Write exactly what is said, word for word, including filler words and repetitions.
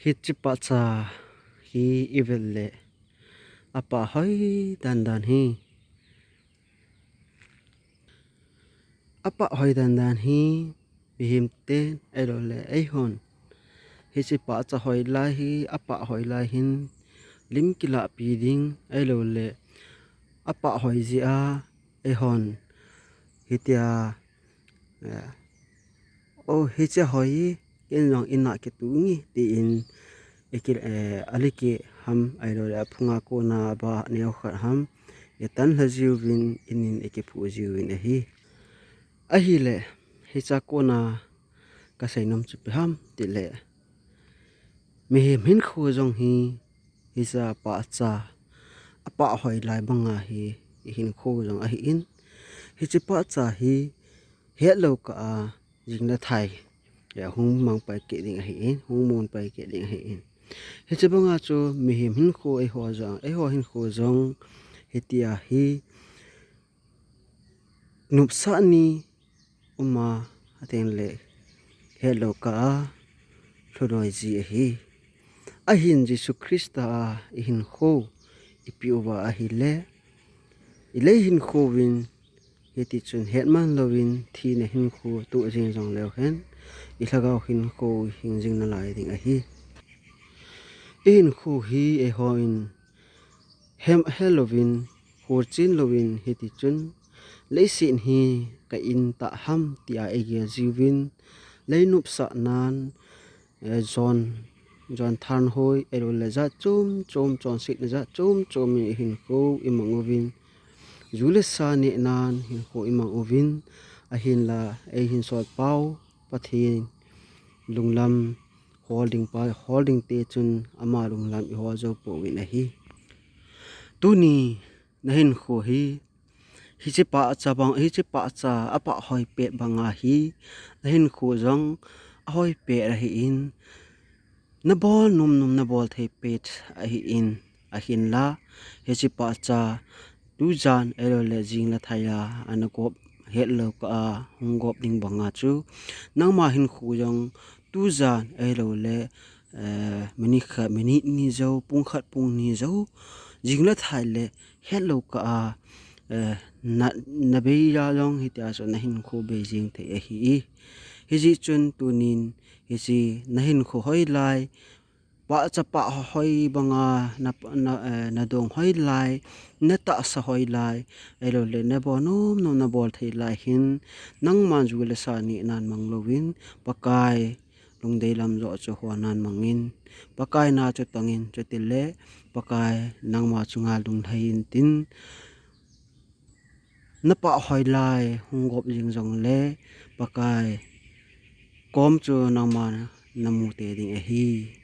Hiche pahcha hi ivel le apah hoi dandan hi. Apah hoi dandan hi mihem ten ahilou le eihon hiche pahcha hoi lai hi, apah hoi lai hin lim kilah pi ding ahilou le apah hoi jeh a eihon hitia, eh, o, hiche hoi hi, ken jong ina kitu nge, tin, eki, eh, aliki ham, ahilou le aphunga kona ba neo khat ham, itan lha jiuvin, inin ikiphu jiuvin ahi. Ahile, hicha kona kasei nom chu ipi ham, tile, mihem hinkho jong hi, hicha pahcha, apah hoi lai banga hi, ihinkho jong ahin. Hiche pahcha hi, hetlou kah a, jing le thai, eh, hung mang pai kit ding ahin, hung mun pai kit ding ahin. Hiche banga chu mihem hinkho eiho jong, eiho hinkho jong, hitia hi, nopsah ni uma, atengle, hetlou kah a, lhudoi ji ahi. Ahin Jesu Christa a ihinkho, ipi uva ahile, ilei hinkho uvin, hitichun hetman louvin, thina hinkho toh jing jongleu hen, ilhagao hinkho hing jing nalai ding ahi. Ihinkho hi eihon, hem, helouvin, hurchen louvin, hitichun, leiset hi ka in tah ham, tia eigel jiuvin, lei nopsahnan, eh, jon, jon thanhoi, ahilou le jat chom chom, chonsetna jat chom chom in ihinkho imang uvin, ju le sa nehnan hinkho imang uvin, ahinla, eihinsol pau, Pathen lunglam hol ding pa, hol ding te chun ama lunglam ihol jou pouvin ahi. Tuni nahinkho hi, hiche pahcha bang, hiche pahcha apah hoi pet banga hi, nahinkho jong ahoi pet ahin, nabol nom nom nabol thei pet ahin, ahinla, hiche pahcha tujan ahilou le jing le thai a, ana gop hetlou kah a, hung gop ding banga chu, nangma hinkho jong tujan ahilou le, eh, minute khat, minute ni jou, pung khat, pung ni jou, jing le thai le hetlou kah a, eh, na, nabei a jong hitia chu nahinkho bei jing thei ahi. Hijeh chun tunin hiche nahinkho hoi lai, pahcha pah hoi banga na, na, eh, nadong hoi lai, natahsa hoi lai, ahilou le nabol nom nom nabol thei lai hin, nangman ju le sa nehnan mang louvin, Pakai lungdei lam joh chu honan mangin, Pakai na chu tongin, chutile Pakai nangma chunga lunglhai intin, napah hoi lai hung gop jing jongle, Pakai kom chu nangma namu tei ding ahi.